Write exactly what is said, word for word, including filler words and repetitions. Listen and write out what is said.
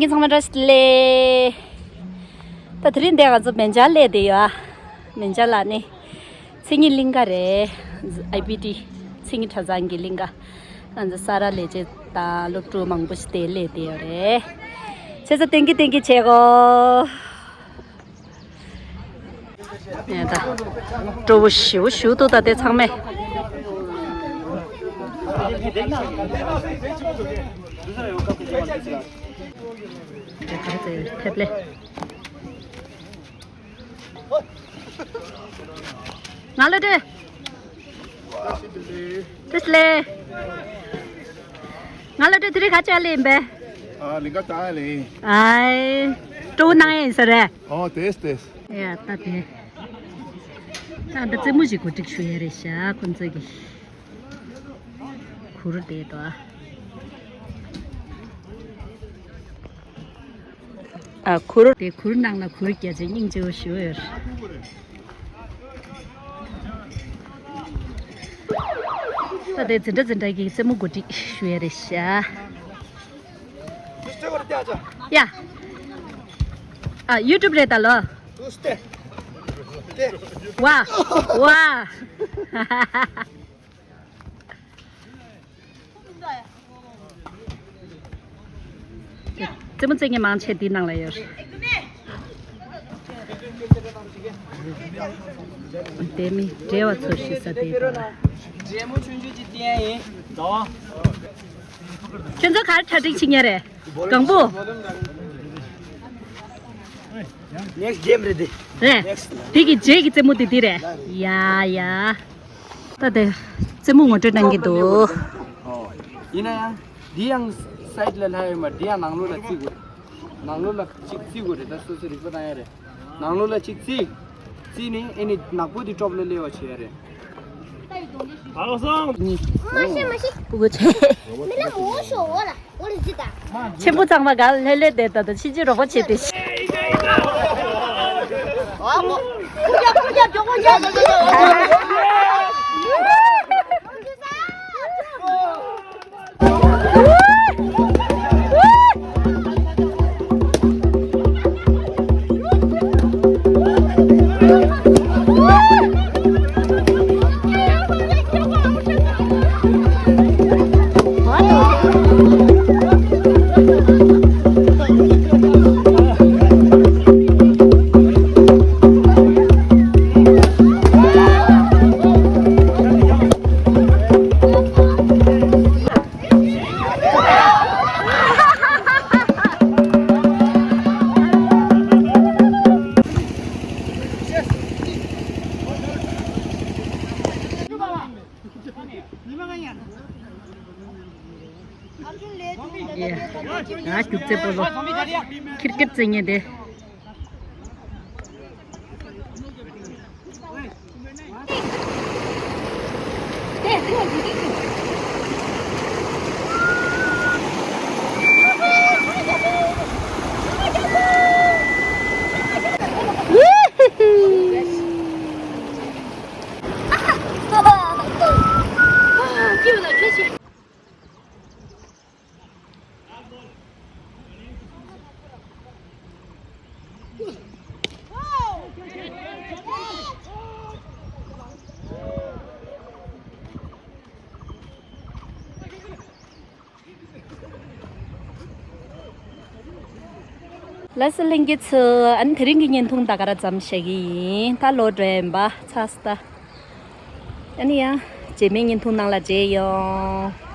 ཚང་མ་བཀྲ་ཤིས་བདེ་ལེགས། ད་དེ་རིང་འདི་ང་ཚོ་མན་ཇར་སླེབས་བསྡད་ཡོད་ཨ། མན་ཇར་ལ་ནི་མཚན་ཉིད་གླིང་ག་རེད། ཨའི་བི་ཊི་མཚན་ཉིད་གྲྭ་ཚང་གི་གླིང་ག། ང་ཚོ་ས་ར་ལས་བྱེད་དང་སློབ་ཕྲུག་མང་པོ་ཞིག་དེ་སླེབས་བསྡད་ཡོད་རེད། བྱས་ཙང་སྟོན་གི་སྟོན་གི་བྱེད་གོ། ཡ་ད། སྤྲོ་བོ་ཞེ་པོ་ཞུ་འདུག་ད་དེ་ཚང་མས། དེ་ག་རེ་ཟེར་ཕེབས་ལེ། ང་ལ་དེ། དེ་སླེ། ང་ལ་དེ་དེ་རིང་ག་ཅག་ལེ་ཡིན་པས། ཨ་ལིང་ག་ཏང་ལེ། ཨའི། སྤྲོ་བོ་གནང་ཡིན་ས་རེད། ཨོ་དེས་དེས། ཡ་ད་དེ། ད་འདི་རྩེད་མོ་ཞིག་གོ་སྒྲིག་ཞུ་ཡ་རེད་ཤག་ཁོང་ཚོ་གི། གུར་དེ་དོ། ཨ་གུར་དེ་གུར་ནང་ལ་གུར་རྒྱ་ཆེ་སྙིང་རྗེ་བོ་ཞུ་ཡོད། ད་དེ་འཛིན་གྲྭ་འཛིན་གྲྭ་གི་རྩེད་མོ་གོ་སྒྲིག་ཞུ་ཡ་རེད་ཤག་ཡ། ཨ་ཡུ་ཊུབ་རེད་ད་ལོ། ཝ། ཝ། རྩེད་མོ་རྩེ་མཁན་མང་ཆེ་འདི་ནང་ལ་ཡོད། དེ་མི་བགྲེས་པ་ཚོ་ཞིག་ས་དེ་དང་། བགྲེས་མོ་ཆུང་ཆུང་ཅིག་བསྟན་ཡིན། ཁྱོད་ཚོ་ག་རེ་གྲ་སྒྲིག་བྱེད་མཁན་རེད། གང་པོ། Next game རེད་དེ། རེད། དེ་གི་རྗེས་ཀྱི་རྩེད་མོ་དེ་འདི་རེད། ཡ་ཡ། ད་དེ་རྩེད་མོ་ངོ་སྤྲོད་གནང་གི་འདུག་ཡིན་ན་ཡང་། འདི་ཡང་side ལ་ལྷག་ཡོད་མ་རེད། འདི་ཡང་ནང་ལོགས་ལ་བརྩི་དགོས་རེད། ནང་ལོགས་ལ་གཅིག་བརྩི་དགོས་རེད། ད་སོ་སོ་རིག་པ་བཏང་ཡ་རེད། ནང་ལོགས་ལ་གཅིག་བརྩི། བརྩིས་ནས་ཨེ་ནི་ནག་པོ་འདི་ཊོབ་ལ་སླེབས་པ་བྱེད་ཡ་རེད། ཕྲུ་གུ་ཆེ། ཆེན་པོ་ཚང་མ་ག་ལེ་ལེ་བསྡད་ད་ད་ཕྱིན་ཅི་རོགས་པ་བྱེད་དེ། ཡ། ང་རྒྱུག་རྩེད་སྤོ་ལོ། ཁིར་ཀེར་རྩེད་མཁན་དེ། ལགས་སོ་ལྷན་རྒྱས་ཚོ། ཨ་ནི་དེ་རིང་གི་བརྙན་ཐུང་ད་ག་རང་ཙམ་བཞག་གི་ཡིན། ད་ལོག་འགྲོ་ཡིན་པ། ཚར་སོང་ད། ཨ་ནི་ཡང་རྗེས་མའི་བརྙན་ཐུང་ནང་ལ་མཇལ་ཡོང་།